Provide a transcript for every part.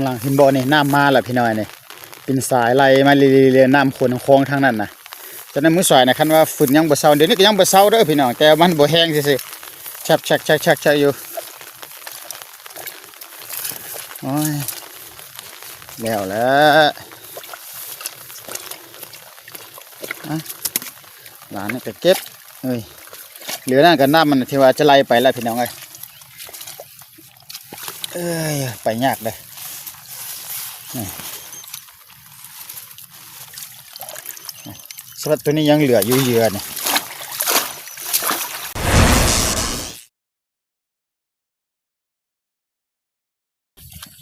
ຫຼັງເຫັນບໍ່ນີ້ ນ້ຳມາແລ້ວພີ່ນ້ອງເອີຍນີ້ ເປັນສາຍໄຫຼມາເລື້ອຍໆ ນ້ຳຂົນຂອງທາງນັ້ນນະ. ຕອນນັ້ນມື້ສວຍນະ ຄັນວ່າຝົນຍັງບໍ່ເຊົາ ດຽວນີ້ກໍຍັງບໍ່ເຊົາເດີພີ່ນ້ອງ ແຕ່ວ່າມັນບໍ່ແຮງຊື່ໆ ແຊບໆໆໆຢູ່. ໂອ້ຍ ແລ້ວແຫຼະ ອະ ຫຼານນີ້ກໍເກັບເອີຍ ເຫຼືອນັ້ນກໍນ້ຳມັນທີ່ວ່າຈະໄຫຼໄປແລ້ວພີ່ນ້ອງເອີຍ. ເອີຍ ໄປຍາກເດີ ນີ້ ສຳລັບຕົວນີ້ຍັງເຫຼືອຢູ່ເຫຍື່ອນີ້.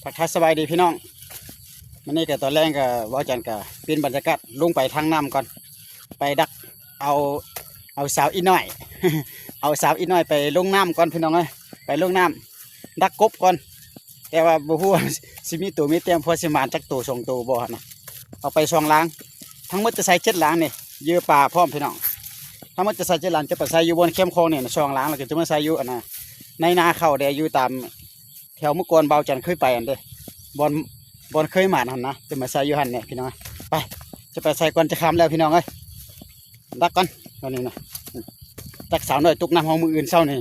ທັກທາຍສະບາຍດີພີ່ນ້ອງ ມື້ນີ້ກໍຕອນແລງກໍເວົ້າຈັນກໍປ່ຽນບັນຍາກາດ ລົງໄປທາງນ້ຳກ່ອນ ໄປດັກເອົາ ເອົາສາວອີນ້ອຍ ເອົາສາວອີນ້ອຍໄປລົງນ້ຳກ່ອນພີ່ນ້ອງເອີຍ ໄປລົງນ້ຳດັກກົບກ່ອນ. ແຕ່ວ່າບໍ່ຮູ້ວ່າຊິມີໂຕມີແຕ້ມ ພໍຊິໝານຈັກໂຕສອງໂຕບໍ່ຫັ້ນນະ. ເອົາໄປສອງລາງ ທັງໝົດຈະໃສ່ເຈັດລາງນີ້ ເຫຍື່ອປາພ້ອມພີ່ນ້ອງ. ທັງໝົດຈະໃສ່ເຈັດລາງ ຈະໄປໃສ່ຢູ່ບ່ອນແຄມຂອງນີ້ນະ ສອງລາງ ແລ້ວກໍຈະມາໃສ່ຢູ່ອັນນະ ໃນນາເຂົ້າແດ່ ຢູ່ຕາມ ແຖວມື້ກ່ອນບ່າວຈັນເຄີຍໄປຫັ້ນເດ້ ບ່ອນ ບ່ອນເຄີຍໝານຫັ້ນນະ ຈະມາໃສ່ຢູ່ຫັ້ນແຫຼະພີ່ນ້ອງ. ໄປ ຈະໄປໃສ່ກ່ອນຈະຄ່ຳແລ້ວພີ່ນ້ອງເອີຍ ດັກກ່ອນ ຕອນນີ້ນະ ຈັກສາວນ້ອຍຕົກນ້ຳເຮົາມື້ອື່ນເຊົ້ານີ້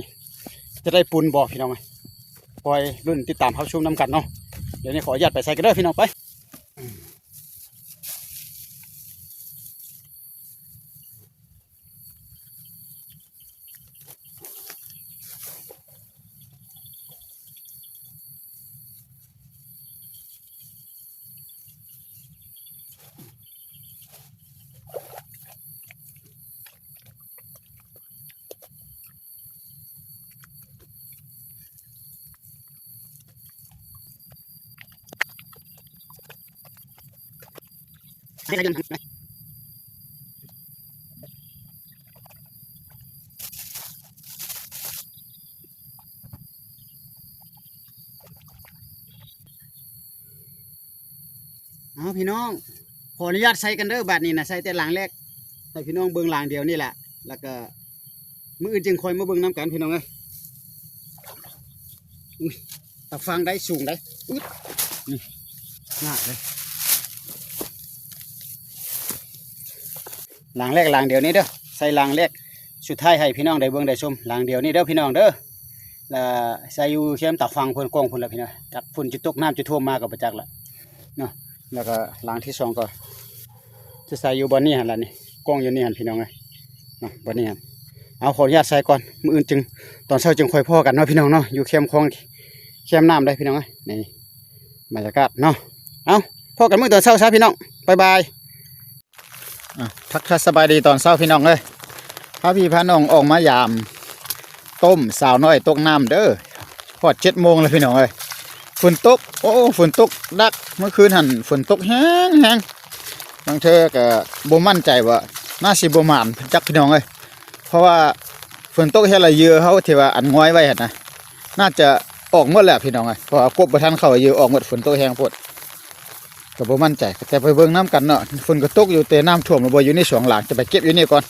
ຈະໄດ້ປຸນບໍ່ພີ່ນ້ອງເອີຍ ຄອຍລຸ້ນຕິດຕາມຮັບຊົມນຳກັນເນາະ. ດຽວນີ້ຂໍອະນຸຍາດໄປໃສ່ກັນເດີພີ່ນ້ອງ ໄປ. ເອົາພີ່ນ້ອງ ຂໍອະນຸຍາດໃສ່ກັນເດີ ບາດນີ້ນະ ໃສ່ແຕ່ລາງແລກ ໃຫ້ພີ່ນ້ອງເບິ່ງລາງດຽວນີ້ແຫຼະ ແລ້ວກໍມື້ອື່ນຈຶ່ງຄ່ອຍມາເບິ່ງນຳກັນພີ່ນ້ອງເອີຍ. ອຸ້ຍ ຕາຝັ່ງໃດສູງໃດ ອຶດ ນີ້ ຍາກເລີຍ. ລາງແລກລາງດຽວນີ້ເດີ ໃສ່ລາງແລກສຸດທ້າຍໃຫ້ພີ່ນ້ອງໄດ້ເບິ່ງໄດ້ຊົມ ລາງດຽວນີ້ເດີພີ່ນ້ອງເດີ. ລະໃສ່ຢູ່ແຄມຕາຝັ່ງພຸ້ນ ກ້ອງພຸ້ນລະພີ່ນ້ອງ ຈັກຝົນຈະຕົກ ນ້ຳຈະຖ້ວມມາກໍບໍ່ຈັກລະເນາະ. ແລ້ວກໍລາງທີສອງກໍຈະໃສ່ຢູ່ບ່ອນນີ້ຫັ້ນລະນີ້ ກ້ອງຢູ່ນີ້ຫັ້ນພີ່ນ້ອງເອີຍເນາະ ບ່ອນນີ້ຫັ້ນ. ເອົາ ຂໍອະນຸຍາດໃສ່ກ່ອນ ມື້ອື່ນຈຶ່ງ ຕອນເຊົ້າຈຶ່ງຄ່ອຍພໍ້ກັນເນາະພີ່ນ້ອງເນາະ ຢູ່ແຄມຂອງ ແຄມນ້ຳເດ້ພີ່ນ້ອງເອີຍ. ນີ້ບັນຍາກາດເນາະ ເອົາ ພໍ້ກັນມື້ຕອນເຊົ້າຊະພີ່ນ້ອງ ບາຍບາຍ. ອ່ະ ທັກທາຍສະບາຍດີຕອນເຊົ້າພີ່ນ້ອງເອີຍ ພາພີ່ພານ້ອງອອກມາຢາມຕົ້ມສາວນ້ອຍຕົກນ້ຳເດີ. ຮອດເຈັດໂມງແລ້ວພີ່ນ້ອງເອີຍ ຝົນຕົກ ໂອ້ ຝົນຕົກໜັກ ເມື່ອຄືນຫັ້ນຝົນຕົກແຮງໆ ບາງເທື່ອກໍບໍ່ໝັ້ນໃຈວ່າໜ້າຊິບໍ່ໝານຈັກພີ່ນ້ອງເອີຍ ເພາະວ່າຝົນຕົກເຮັດໃຫ້ເຫຍື່ອເຮົາທີ່ວ່າອັນງອຍໄວ້ຫັ້ນນະ ໜ້າຈະອອກໝົດແລ້ວພີ່ນ້ອງເອີຍ ເພາະວ່າກົບບໍ່ທັນເຂົ້າ ເຫຍື່ອອອກໝົດ ຝົນຕົກແຮງໂພດ ກໍບໍ່ໝັ້ນໃຈ ແຕ່ໄປເບິ່ງນຳກັນເນາະ. ຝົນກໍຕົກຢູ່ ແຕ່ນ້ຳຖ້ວມແລ້ວບໍ່ ຢູ່ໃນສອງລາງ ຈະໄປເກັບຢູ່ນີ້ກ່ອນ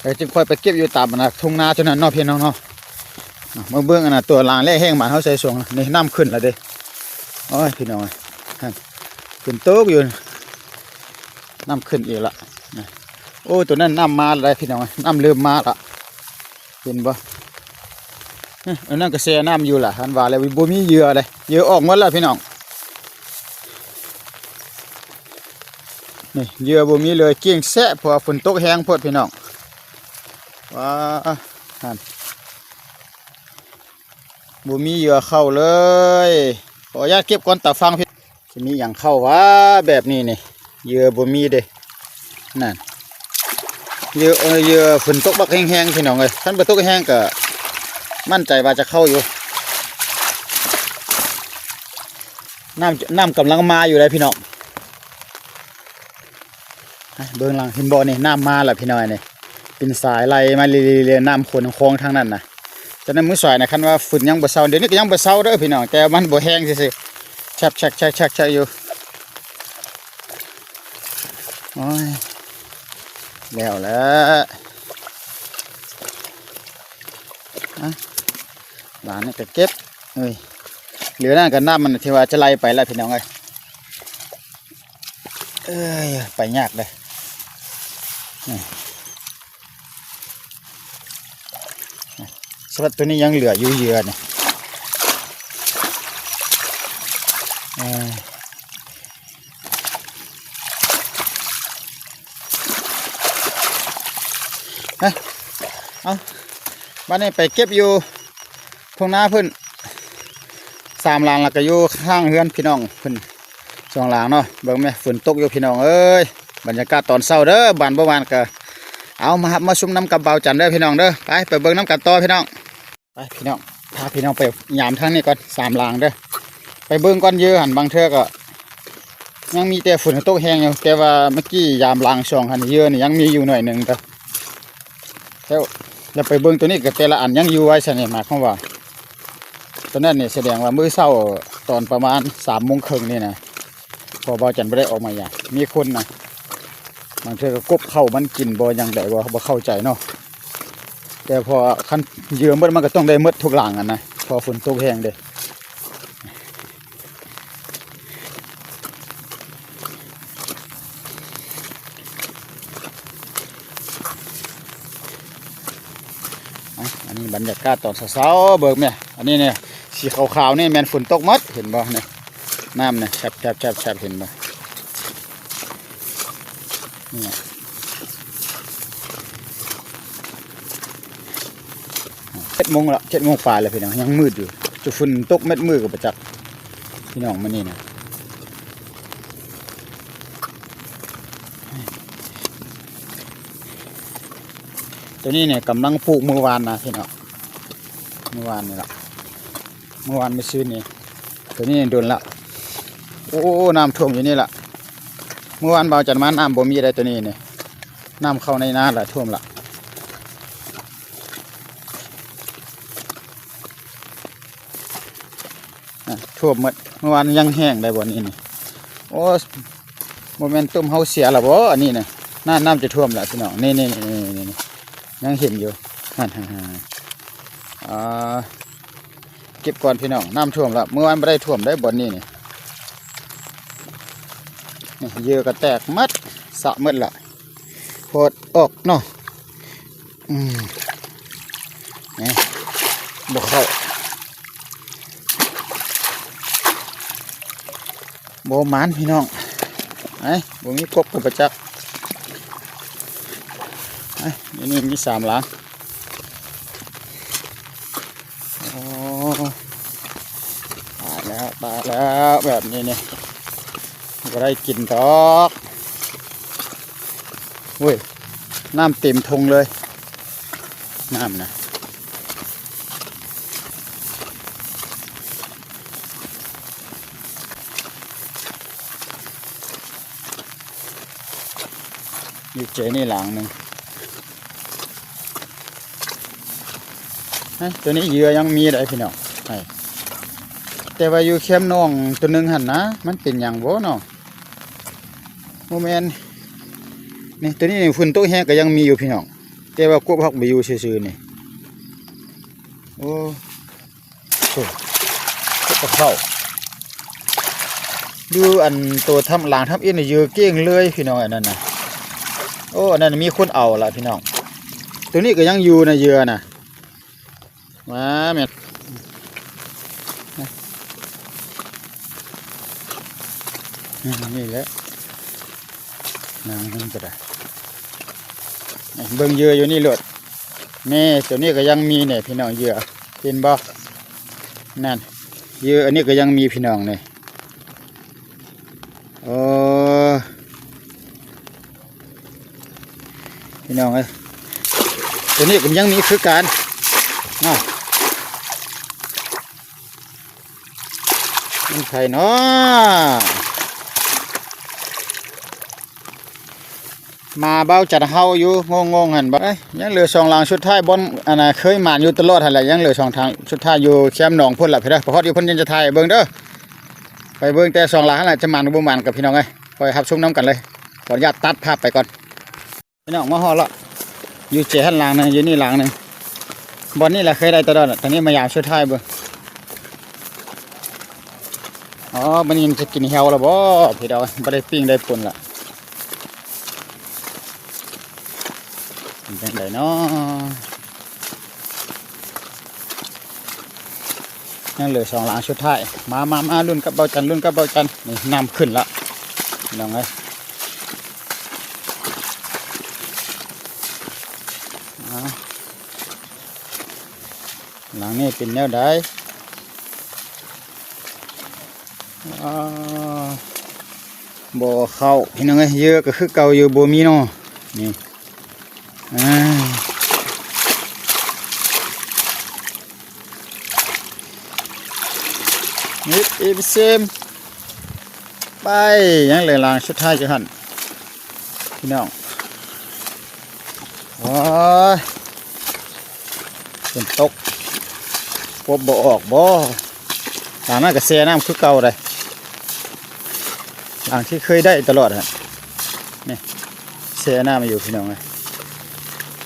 ແລ້ວຈຶ່ງຄ່ອຍໄປເກັບຢູ່ຕາມອັນນະ ທົ່ງນາເທົ່ານັ້ນເນາະພີ່ນ້ອງເນາະ. ມາເບິ່ງອັນນະ ຕົວລາງແລກແຮງບາດເຮົາໃສ່ສອງ ນີ້ນ້ຳຂຶ້ນແລ້ວເດ້. ໂອ້ຍ ພີ່ນ້ອງເອີຍ ຫັ້ນ ຝົນຕົກຢູ່ ນ້ຳຂຶ້ນອີກລະນະ. ໂອ້ ຕົວນັ້ນນ້ຳມາແລ້ວເດ້ພີ່ນ້ອງເອີຍ ນ້ຳເລີ່ມມາລະ ເຫັນບໍ່? ເອີ ອັນນັ້ນກໍແຊ່ນ້ຳຢູ່ລະ ຫັ້ນວ່າແລ້ວ ບໍ່ມີເຫຍື່ອເດ້ ເຫຍື່ອອອກໝົດແລ້ວພີ່ນ້ອງ. ນີ້ເຫຍື່ອບໍ່ມີເລີຍ ກ້ຽງແຊະ ເພາະວ່າຝົນຕົກແຮງໂພດພີ່ນ້ອງ. ວ້າ ຫັ້ນ ບໍ່ມີເຫຍື່ອເຂົ້າເລີຍ ຂໍອະນຸຍາດເກັບກ່ອນ ຕາຝັ່ງພີ້ ຊິມີຫຍັງເຂົ້າຫວາ ແບບນີ້ນີ້ ເຫຍື່ອບໍ່ມີເດ້. ນັ້ນ ເຫຍື່ອ ເອີ ເຫຍື່ອຝົນຕົກບັກແຮງໆ ພີ່ນ້ອງເອີຍ ຄັນບໍ່ຕົກແຮງກໍໝັ້ນໃຈວ່າຈະເຂົ້າຢູ່. ນ້ຳ ນ້ຳກຳລັງມາຢູ່ເດ້ພີ່ນ້ອງ. ເບິ່ງຫຼັງ ເຫັນບໍ່ນີ້ ນ້ຳມາແລ້ວພີ່ນ້ອງເອີຍນີ້ ເປັນສາຍໄຫຼມາເລື້ອຍໆ ນ້ຳຂົນຂອງທາງນັ້ນນະ. ຕອນນັ້ນມື້ສວຍນະ ຄັນວ່າຝົນຍັງບໍ່ເຊົາ ດຽວນີ້ກໍຍັງບໍ່ເຊົາເດີພີ່ນ້ອງ ແຕ່ມັນບໍ່ແຮງຊື່ໆ ແຊບໆໆໆຢູ່. ໂອ້ຍ ແລ້ວແຫຼະ ອະ ບາດນີ້ກໍເກັບເອີຍ ເຫຼືອນັ້ນກໍນ້ຳມັນທີ່ວ່າຈະໄຫຼໄປແລ້ວພີ່ນ້ອງເອີຍ. ເອີຍ ໄປຍາກເດ້. ນີ້ ສຳລັບໂຕນີ້ຍັງເຫຼືອຢູ່ເຫຍື່ອນີ້. ເອີ ເອີ ເອົາ ບາດນີ້ໄປເກັບຢູ່ທົ່ງນາເພິ່ນສາມຫຼັງ ແລ້ວກໍຢູ່ຂ້າງເຮືອນພີ່ນ້ອງເພິ່ນສອງຫຼັງເນາະ. ເບິ່ງແມ້ ຝົນຕົກຢູ່ພີ່ນ້ອງເອີຍ. ບັນຍາກາດຕອນເຊົ້າເດີ ບານບໍ່ບານກໍເອົາມາຮັບມາຊົມນຳກັບບ່າວຈັນເດີພີ່ນ້ອງເດີ. ໄປ ໄປເບິ່ງນຳກັນຕໍ່ພີ່ນ້ອງ. ໄປພີ່ນ້ອງ ພາພີ່ນ້ອງໄປຍາມທາງນີ້ກ່ອນ ສາມຫຼັງເດີ. ໄປເບິ່ງກ່ອນເຫຍື່ອຫັ້ນ ບາງເທື່ອກໍຍັງມີແຕ່ຝົນຕົກແຮງຢູ່ ແຕ່ວ່າເມື່ອກີ້ຍາມຫຼັງສອງຫັ້ນ ເຫຍື່ອນີ້ຍັງມີຢູ່ໜ້ອຍໜຶ່ງເດີ. ແລ້ວ ແລ້ວໄປເບິ່ງໂຕນີ້ກໍແຕ່ລະອັນຍັງຢູ່ໄວ້ຊັ້ນນີ້ ໝາຍຄວາມວ່າ ໂຕນັ້ນນີ້ສະແດງວ່າມື້ເຊົ້າຕອນປະມານສາມໂມງເຄິ່ງນີ້ນະ ເພາະວ່າບ່າວຈັນບໍ່ໄດ້ອອກມາຢາມ ມີຄົນນະ ບາງເທື່ອກໍກົບເຂົ້າມັນກິນບໍ່ຫຍັງໃດບໍ່ ບໍ່ເຂົ້າໃຈເນາະ. ແຕ່ເພາະຄັນເຫຍື່ອໝົດ ມັນກໍຕ້ອງໄດ້ໝົດທຸກຫຼັງຫັ້ນນະ ເພາະຝົນຕົກແຮງເດ້. ເອົາ ອັນນີ້ບັນຍາກາດຕອນເຊົ້າໆ ເບິ່ງແມ້ ອັນນີ້ນີ້ ສີຂາວໆນີ້ແມ່ນຝົນຕົກໝົດ ເຫັນບໍ່ນີ້ ນ້ຳນີ້ ແຊບໆໆໆ ເຫັນບໍ່ນີ້. ເຈັດໂມງລະ ເຈັດໂມງປາຍລະພີ່ນ້ອງ ຍັງມືດຢູ່ ຈະຝົນຕົກແມັດມືກໍບໍ່ຈັກພີ່ນ້ອງ ມື້ນີ້ນະ. ໂຕນີ້ນີ້ກຳລັງປູກມື້ວານນະພີ່ນ້ອງ ມື້ວານນີ້ລະ ມື້ວານມື້ຊືນນີ້. ໂຕນີ້ດົນລະ ໂອ້ ນ້ຳຖ້ວມຢູ່ນີ້ລະ. ມື້ວານບ່າວຈັນມາ ນ້ຳບໍ່ມີໃດ ໂຕນີ້ນີ້ ນ້ຳເຂົ້າໃນນາລະ ຖ້ວມລະ. ອ່ະ ຖ້ວມໝົດ ເມື່ອວານຍັງແຫ້ງໄດ້ບໍ່ນີ້ນີ້. ໂອ້ ບໍ່ແມ່ນຕົ້ມເຮົາເສຍລະບໍ່ອັນນີ້ນະ. ນ້ຳ ນ້ຳຈະຖ້ວມລະພີ່ນ້ອງ ນີ້ໆ ຍັງເຫັນຢູ່ ຫັ້ນໆ ອ່າ ເກັບກ່ອນພີ່ນ້ອງ ນ້ຳຖ້ວມລະ ເມື່ອວານບໍ່ໄດ້ຖ້ວມໄດ້ບ່ອນນີ້ນີ້. ນີ້ ເຫຍື່ອກໍແຕກໝົດ ສະໝົດລະ ໂພດອອກເນາະ. ອືມ ນີ້ ບໍ່ເຂົ້າ ບໍ່ໝານພີ່ນ້ອງ. ໄອ້ ບໍ່ມີກົບກໍບໍ່ຈັກ. ໄອ້ ນີ້ມີສາມຫຼັງ. ໂອ້ ຕາຍແລ້ວ ຕາຍແລ້ວ ແບບນີ້ນີ້ ບໍ່ໄດ້ກິນດອກ. ໂອ້ຍ ນ້ຳເຕັມທົ່ງເລີຍ ນ້ຳນະ. ຢູ່ເຈນີ້ຫຼັງໜຶ່ງ. ເຮີ້ຍ ໂຕນີ້ເຫຍື່ອຍັງມີໄດ໋ພີ່ນ້ອງ. ແຕ່ວ່າຢູ່ແຄມໜອງໂຕໜຶ່ງຫັ້ນນະ ມັນເປັນຫຍັງບໍ່ເນາະ? ບໍ່ແມ່ນ ນີ້ ໂຕນີ້ນີ້ ຝົນຕົກແຮງກໍຍັງມີຢູ່ພີ່ນ້ອງ ແຕ່ວ່າກົບຮັກບໍ່ຢູ່ຊື່ໆນີ້. ໂອ້ ໂອ້ ເຂົ້າ ຢູ່ອັນໂຕທຳ ຫຼັງທຳອິດນີ້ເຫຍື່ອເກ້ງເລີຍພີ່ນ້ອງ ອັນນັ້ນນະ. ໂອ້ ອັນນັ້ນມີຄົນເອົາລະພີ່ນ້ອງ. ໂຕນີ້ກໍຍັງຢູ່ນະ ເຫຍື່ອນະ. ມາແມ່ນ ນີ້ແຫຼະ ນາງມັນກໍໄດ້ ເບິ່ງເຫຍື່ອຢູ່ນີ້ໂລດ. ແມ່ ໂຕນີ້ກໍຍັງມີແນ່ພີ່ນ້ອງ ເຫຍື່ອ ເຫັນບໍ່? ນັ້ນ ເຫຍື່ອອັນນີ້ກໍຍັງມີພີ່ນ້ອງນີ້. ໂອ້ ພີ່ນ້ອງເອີຍ ໂຕນີ້ກໍຍັງມີຄືກັນເນາະ. ມັນໃຜເນາະ? ມາເບົາຈັດເຮົາຢູ່ ງົງໆ ຫັ້ນບໍ່? ເອີຍ ຍັງເຫຼືອສອງຫຼັງສຸດທ້າຍ ບ່ອນອັນນ່າເຄີຍໝານຢູ່ຕະຫຼອດຫັ້ນແຫຼະ. ຍັງເຫຼືອສອງທາງສຸດທ້າຍຢູ່ແຄມໜອງພຸ້ນລະ ພີ່ເດີ. ພໍຮອດຢູ່ພຸ້ນຍັງຈະຖ່າຍໃຫ້ເບິ່ງເດີ. ໄປເບິ່ງແຕ່ສອງຫຼັງຫັ້ນແຫຼະ ຈະໝານຫຼືບໍ່ໝານກັບພີ່ນ້ອງເອີຍ ຄອຍຮັບຊົມນຳກັນເລີຍ. ຂໍອະນຸຍາດຕັດພາບໄປກ່ອນ. ພີ່ນ້ອງ ມາຮອດລະ ຢູ່ເຈຫັ້ນຫຼັງໜຶ່ງ ຢູ່ນີ້ຫຼັງໜຶ່ງ. ບ່ອນນີ້ລະເຄີຍໄດ້ຕະຫຼອດ ຕອນນີ້ມາຍາມສຸດທ້າຍເບິ່ງ. ອໍ ມື້ນີ້ມັນຈະກິນແຮວລະບໍ່? ພີ່ນ້ອງ ບໍ່ໄດ້ປີ້ງໄດ້ປົ່ນລະ. ຈັ່ງໃດເນາະ? ຍັງເຫຼືອສອງຫຼັງສຸດທ້າຍ. ມາ ມາ ມາ ລຸ້ນກັບເບົາຈັນ ລຸ້ນກັບເບົາຈັນ. ນີ້ ນ້ຳຂຶ້ນລະ ພີ່ນ້ອງເອີຍ. ອ່າ ຫຼັງນີ້ເປັນແນວໃດ? ອ່າ ບໍ່ເຂົ້າ ພີ່ນ້ອງເອີຍ. ເຫຍື່ອກໍຄືເກົ່າຢູ່ ບໍ່ມີເນາະ. ນີ້ ອ່າ ນີ້ອີກເຊມ ໄປ ຍັງເຫຼືອຫຼັງສຸດທ້າຍຢູ່ຫັ້ນ ພີ່ນ້ອງ. ໂອ້ຍ ຝົນຕົກ ປົບບໍ່ອອກບໍ່? ຫຼັງນັ້ນກໍແຊ່ນ້ຳຄືເກົ່າໃດ໋ ຫຼັງທີ່ເຄີຍໄດ້ຕະຫຼອດຫັ້ນ. ນີ້ ແຊ່ນ້ຳຢູ່ ພີ່ນ້ອງເອີຍ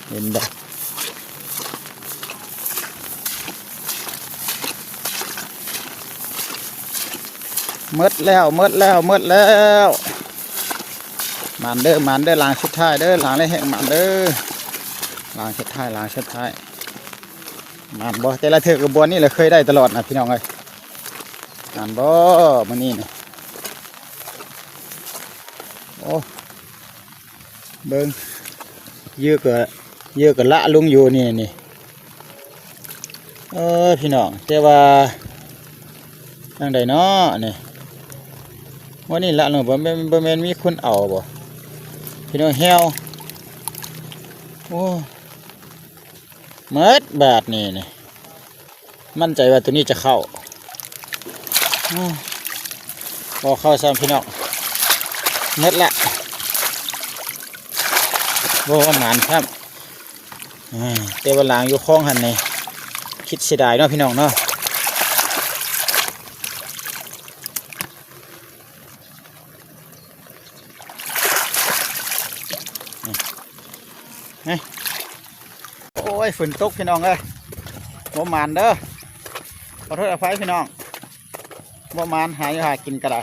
ເຫັນບໍ່? ໝົດແລ້ວ ໝົດແລ້ວ ໝົດແລ້ວ. ໝານເດີ ໝານເດີ ຫຼັງສຸດທ້າຍເດີ ຫຼັງແລະແຮງໝານເດີ ຫຼັງສຸດທ້າຍ ຫຼັງສຸດທ້າຍ. ໝານບໍ່? ແຕ່ລະເທື່ອກໍບ່ອນນີ້ແຫຼະ ເຄີຍໄດ້ຕະຫຼອດນະ ພີ່ນ້ອງເອີຍ. ໝານບໍ່ມື້ນີ້ນະ? ໂອ້ ເບິ່ງ ເຫຍື່ອກໍ ເຫຍື່ອກໍລະລົງຢູ່ນີ້ ນີ້. ເອີ ພີ່ນ້ອງ ແຕ່ວ່າຈັ່ງໃດເນາະນີ້? ມື້ນີ້ລະລົງ ບໍ່ແມ່ນ ບໍ່ແມ່ນມີຄົນເອົາບໍ່ ພີ່ນ້ອງ? ແຮວ ໂອ້ ໝົດບາດນີ້ ນີ້ ໝັ້ນໃຈວ່າໂຕນີ້ຈະເຂົ້າ. ອືມ ບໍ່ເຂົ້າຊ້ຳ ພີ່ນ້ອງ ໝົດລະ ບໍ່ໝານຊ້ຳ. ອ່າ ແຕ່ວ່າລາງຢູ່ຄອງຫັ້ນນີ້ ຄິດເສຍດາຍເນາະ ພີ່ນ້ອງເນາະ. ນີ້ ໂອ້ຍ ຝົນຕົກ ພີ່ນ້ອງເອີຍ ບໍ່ໝານເດີ ຂໍໂທດອະໄພ ພີ່ນ້ອງ ບໍ່ໝານ ຫາຢູ່ຫາກິນກໍໄດ້.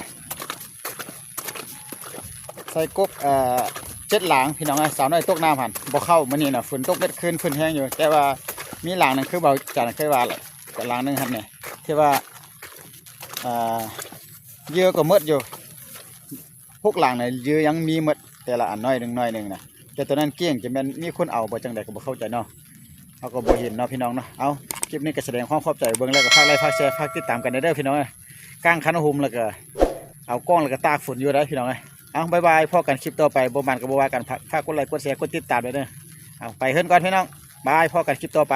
ໃສ່ກົບ ເອີ ເຈັດຫຼັງ ພີ່ນ້ອງເອີຍ ສາວນ້ອຍຕົກນ້ຳຫັ້ນ ບໍ່ເຂົ້າມື້ນີ້ນະ. ຝົນຕົກເບັດຄືນ ຝົນແຮງຢູ່ ແຕ່ວ່າມີຫຼັງໜຶ່ງ ຄືເບົາຈັນເຄີຍວ່າແຫຼະ ກັບຫຼັງໜຶ່ງຫັ້ນນີ້ ທີ່ວ່າ ເອີ ເຫຍື່ອກໍໝົດຢູ່ ຫົກຫຼັງນະ ເຫຍື່ອຍັງມີໝົດ ແຕ່ລະອັນໜ້ອຍໜຶ່ງ ໜ້ອຍໜຶ່ງນະ. ແຕ່ໂຕນັ້ນກ້ຽງ ຈະແມ່ນມີຄົນເອົາບໍ່ ຈັ່ງໃດກໍບໍ່ເຂົ້າໃຈເນາະ ເຮົາກໍບໍ່ເຫັນເນາະ ພີ່ນ້ອງເນາະ. ເອົາ ຄລິບນີ້ກໍສະແດງຄວາມຂອບໃຈ ເບິ່ງແລ້ວກໍຝາກໄລ້ ຝາກແຊ ຝາກຕິດຕາມກັນແດ່ເດີ ພີ່ນ້ອງເອີຍ. ກາງຄັນຫຸມ ແລ້ວກໍເອົາກ້ອງ ແລ້ວກໍຕາກຝົນຢູ່ເດ້ ພີ່ນ້ອງເອີຍ. ເອົາ ບາຍບາຍ ພໍ້ກັນຄລິບຕໍ່ໄປ ບໍ່ໝານກໍບໍ່ວ່າກັນ ຝາກກົດໄລ້ ກົດແຊ ກົດຕິດຕາມແດ່ເດີ. ເອົາ ໄປເຮືອນກ່ອນ ພີ່ນ້ອງ ບາຍ ພໍ້ກັນຄລິບຕໍ່ໄປ.